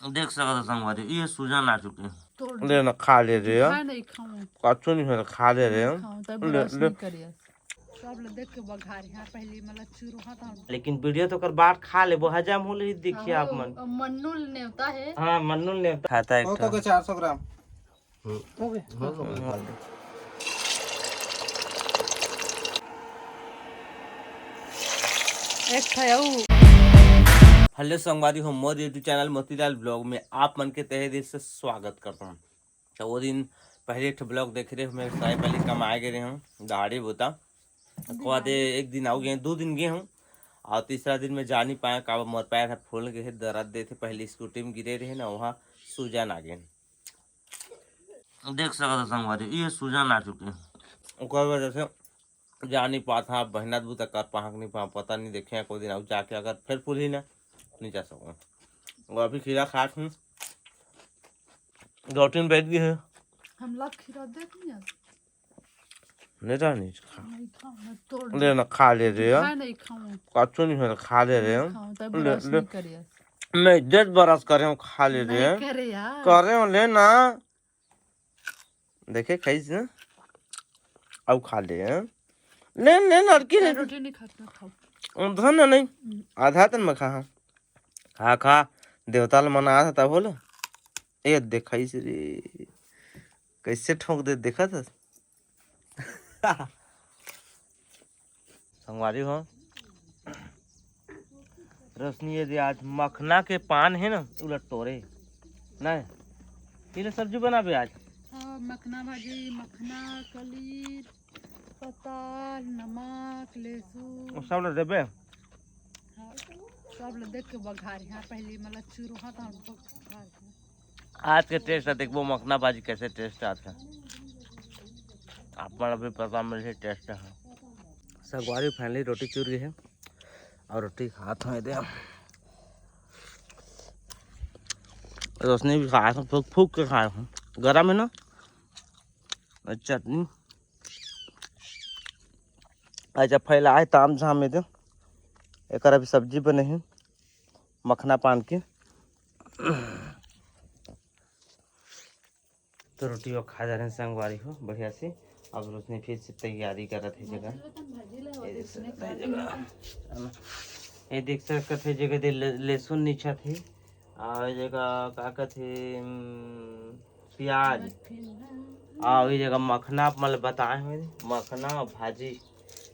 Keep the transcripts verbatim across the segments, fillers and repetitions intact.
देख सकत हो संगवारी, ये सूजन आ चुके हैं। तोड़ ले ना, खा ले रे। मैं नहीं खाऊं। कच्चो नहीं है, खा ले रे। नहीं खाऊं, तब ले, ब्रश ले। नहीं करिए। सब लोग देख के बघार यहाँ पहले मतलब चूरू हाथ हम। लेकिन वीडियो तो कर बाट खा ले, वो हजम हो ले, देखिए आप मन। मन्नू नेवता है। हाँ, मन्नू नेवता। खाता है हो तो के चार सौ ग्राम। हम्म। हो गए। हो गए। एक था याऊ। हेलो संगवारी हो, मोर YouTube चैनल मोतीलाल ब्लॉग में आप मन के तहे दिल से स्वागत करता हूँ। तो वो दिन पहले एक ठो ब्लॉग देखे रहे, मैं साय पहले कमाए गए रहे हूँ, दहाड़ी बोता। ओकर बाद एक दिन आऊ गए, दो दिन गए हूँ, और तीसरा दिन में जा नहीं पाया, का मोर पैर ह फूल गए, दर्द देथे, पहले स्कूटी में गिरे रहे ना, वहाँ सूजन आ गए। देख सकत हो संगवारी, ये सूजन आ चुके हैं। ओकर वजह से जा नहीं पात हाँ, मेहनत भी तक कर पाहक नहीं पा, पता नहीं देखे हैं, कोई दिन आऊ जाके अगर फिर फूलही ना, नहीं जा सकूँ। वो अभी खीरा खात हूँ, दो तीन बैठ गए हैं। हम लोग खीरा देख नहीं आते। नहीं रहनी खा। नहीं खाऊं, मैं तोड़ ले ना, खा ले रे। मैं नहीं खाऊं। कच्चो नहीं है, खा ले रे। नहीं खाऊं, तब ले, ब्रश ले। नहीं करिए। मैं इज्जत बरस करे हूँ, खा ले रे। नहीं करे यार। करे हूँ, ले ना। देखे खाइस ना, अब खा ले, हैं? ले, ले, लड़की ले। रोटी नहीं खात, ना खाओ। धन नहीं, हम्म। आधा तन में खा, हाँ। खा, खा, देवता ल मना था, तब बोले। ए, देखाइस रे, कैसे ठोंक दे, देखा था? संगवारी हो, रोशनी ये दे आज मखना के पान है ना, उलट तोरे, नहीं, पहले सब्जी बनाबे आज। हाँ, मखना भाजी, मखना, कली, पताल, नमक, लहसुन। वो सब ला देबे? हाँ, सब ला देख के बघार, हाँ, पहले मतलब चूरू, हाँ, तो हम बघार। आज के टेस्ट है, देखबो मखना भाजी कैसे टेस्ट आता है, आप मन अभी पता मिलही टेस्ट है। संगवारी फाइनली रोटी चूर गई है और रोटी खात हूँ, दे रोशनी भी खाए हूँ, फूक फूक के खाए हूँ, गरम है ना। और चटनी अच्छा फैला है ताम झाम में, दे एकर अभी सब्जी बने है मखना पान के। तो रोटी वो खा जा रहे हैं संगवारी हो बढ़िया से। अब रोशनी फिर से तैयारी करत है जगह। ये देख सकत है जगह। ये देख सकत है जगह दे ले-, लहसुन नीचा थे। और ये जगह का कहत हे, हम्म, प्याज। और ये जगह मखना, मतलब बताए हुए मखना और भाजी।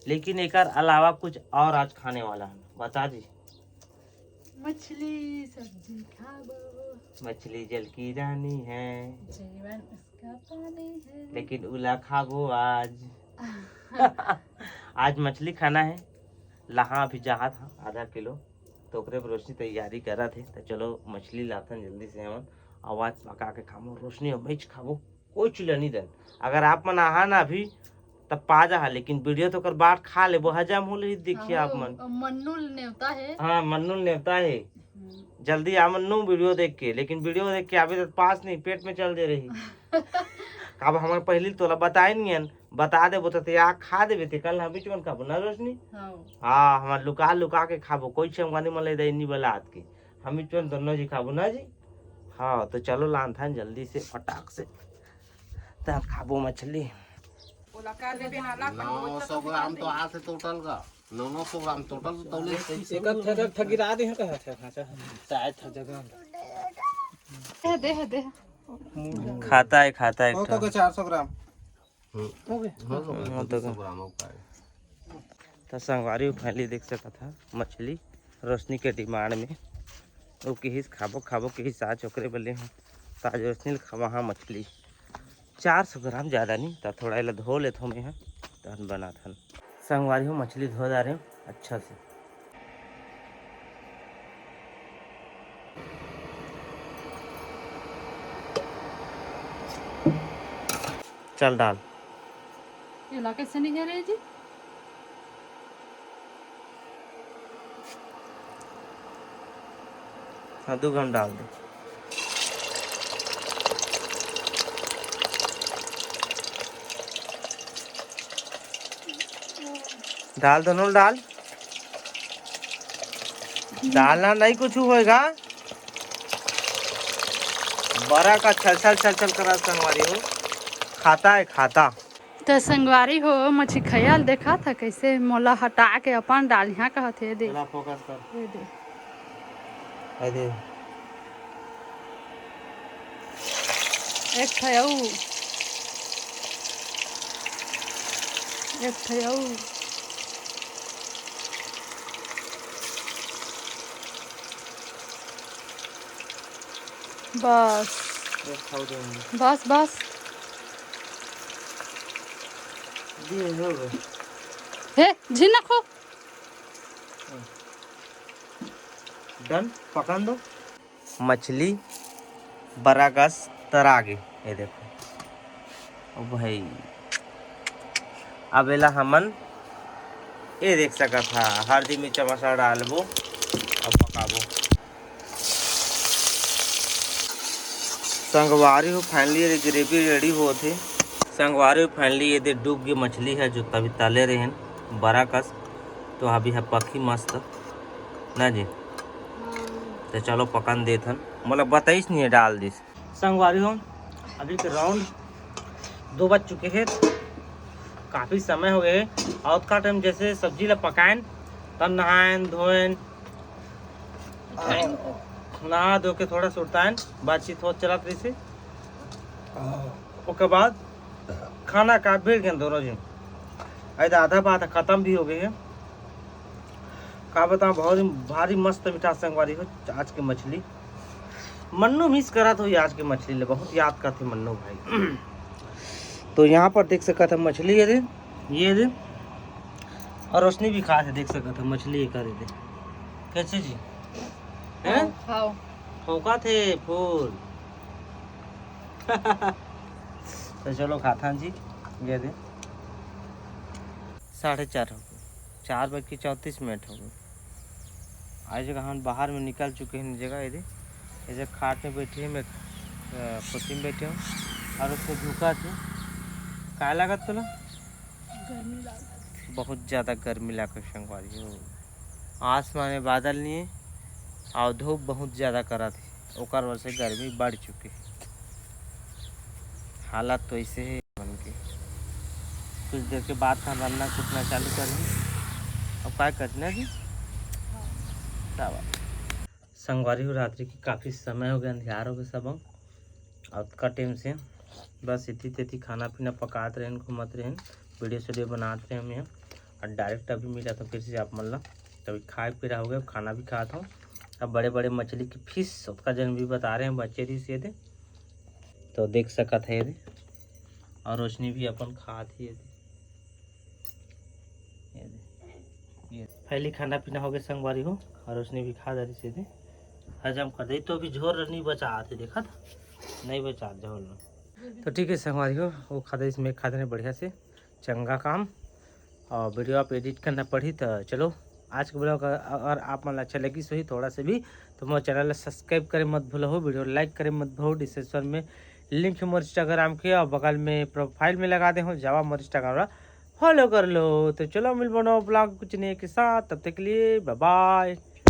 लेकिन एकर अलावा कुछ और आज खाने वाला है, बता दी। मछली सब्जी खाबो। मछली जल की रानी है। जीवन उसका पानी है। लेकिन उला खाबो आज। आज मछली खाना है। लहा अभी जहात हा आधा किलो, तो ओकरे बर रोशनी तैयारी करत हे। तो चलो मछली लाथन जल्दी से हमन, आवाज पका के खाबो। रोशनी हमेच खाबो, कोई चूल्हा नहीं देन। अगर आप मन आहा ना अभी, तब पा जाहा, लेकिन वीडियो तो कर बाट खा लेबो, हजम हो ले, देखिए आप मन। मन्नू नेवता है। हाँ, मन्नू नेवता है। हम्म। जल्दी आ मन्नू वीडियो देख के, लेकिन वीडियो देख के अभी तक पास नहीं, पेट में चल दे रही। अब हमारे पहली तोला बताए नहीं है, बता देबो तो ते आ खा देबे ते, कल हम बीच में खाबो ना रोशनी। हाँ। हाँ, हमार लुका लुका के खाबो, कोई चमगानी मन ले दे नहीं बलात के, हम बीच में दोनों जी खाबो ना जी। हाँ, तो चलो लान थान जल्दी से फटाक से। तब खाबो मछली। नौ सौ ग्राम तो हाथ से टोटल का, नौ, नौ सौ ग्राम टोटल तो तौले। एक ठक, एक ठक गिरा दे हैं, कहा था, हाँ, चाहे था जगह। दे, दे, दे। खाता है, खाता है एक ठक। चार सौ ग्राम। हम्म। हो गए? हो गए, हाँ, तो दो सौ ग्राम हो पाए। तो संगवारी फाइनली देख सकत हा मछली रोशनी के डिमांड में। वो किहिस खाबो, खाबो किहिस आज, ओकरे बल्ले हम तो आज रोशनी ल खवा हाँ मछली। चार सौ ग्राम ज़्यादा नहीं, तो थोड़ा एला धो लेथों मैं, तहन बनाथन। संगवारी हो, मछली धो डारे अच्छा से। चल डाल। एला कैसे नहीं है रे जी? हाँ, दो ग्राम डाल दे। डाल दो, नून डाल। डालना नहीं, कुछ होएगा। बरा कस छल छल छल छल करत संगवारी हो, खाता है खाता। त संगवारी हो, मछली खयाल देखा था कैसे मोला हटा के अपन डालिहा कहत हे दे। चला फोकस कर। ये दे। ये दे। एक ठो अउ। एक ठो अउ। बस। एक ठो दे। बस, बस। ये हो गए। हे, झिन रखो। डन, पकन दो। मछली बरा कस तरा गे, ये देखो। ओ भाई, अब एला हमन ये देख सकत हा, हल्दी मिर्चा मसाला डालबो, अब पकाबो। संगवारी हो, finally ये ग्रेवी रेडी होत हे। संगवारी हो, finally ये दे डूब गे मछली हे, जो तभी तले रहेन बरा कस, तो अभी ह पकही मस्त ना जी। तो चलो पकन देथन, मोला बताइस नहीं हे, डाल दिस। संगवारी हो, अभी के राउंड दो बज चुके हे, काफ़ी समय हो गए हे। अउ ओतका टाइम जैसे सब्जी ला पकाएन, तब नहाएन धोएन, नहा धो के थोड़ा सुरताएन, बातचीत होत चलत रहिसे। ओकर बाद खाना का भिड़ गेन दोनों झन, अरे आधा बात खत्म भी हो गए हे। का बताओ, बहुत ही भारी मस्त मिठास संगवारी हो आज के मछली। मन्नू मिस करत होही आज के मछली ले, बहुत याद करथे मन्नू भाई। तो यहाँ पर देख सकत हे मछली, ये दे, ये दे, और रोशनी भी खात हे, देख सकत हे मछली ये करे दे। कैसे जी? हैं? हाँ। फोकत हे फूल। तो चलो खाथन जी, ये दे। साढ़े चार हो गए, चार बज के चौंतीस मिनट हो गए। आज जगह हम बाहर में निकल चुके हैं जगह, ये दे, ये जगह खाट में बैठे हैं, मैं, अ, कुर्सी में बैठे हूँ और उसको झुका थे। काय लागत तोला? गर्मी लागत। बहुत ज़्यादा गर्मी लागत संगवारी हो। आसमान में बादल नहीं है और धूप बहुत ज़्यादा करत है, ओकर वजह से गर्मी बढ़ चुके है। हालत तो ऐसे है मन के। कुछ देर के बाद हम रन्ना कुटना चालू करही। अब काय करना जी? क्या बात? संगवारी हो, रात्रि के काफ़ी समय हो गया, अंधियार हो गया सब। अउ ओतका टाइम से बस इति तेती खाना पीना पकात रहेन, घूमत रहेन, वीडियो सीडियो बनात रहेन हम यहाँ। और डायरेक्ट अभी मिला था फिर से आप मन ला, तभी खाए पीरा हो गया, खाना भी खात हूँ। अब बड़े बड़े मछली के पीस ओतका जन भी बता रहे हैं, बचे रहिस ये दे, तो देख सकत है ये दे। और रोशनी भी अपन खात ही ये दे। ये दे, ये दे। पहली खाना पीना हो गया संगवारी हो, और रोशनी भी खा धरिस ये दे। हजम कर दे, तो अभी झोर नहीं बचा आते, देखा था, नहीं बचा झोर में। तो ठीक है संगवारी हो, वो खा धरिस, मैं खा देने बढ़िया से, चंगा काम। और वीडियो आप एडिट करना पड़ी, तो चलो आज के ब्लॉग अगर आप मन ला अच्छा लगिस होही थोड़ा से भी, तो मोर चैनल ला सब्सक्राइब करे मत भूलहू, वीडियो लाइक करे मत भूलहू। डिस्क्रिप्शन में लिंक है मोर इंस्टाग्राम के और बगल में प्रोफाइल में लगा दे हूँ, जावा मोर इंस्टाग्राम ला फॉलो कर लो। तो चलो मिलबो नवा ब्लॉग कुछ नए के साथ, तब तक के लिए बाय बाय।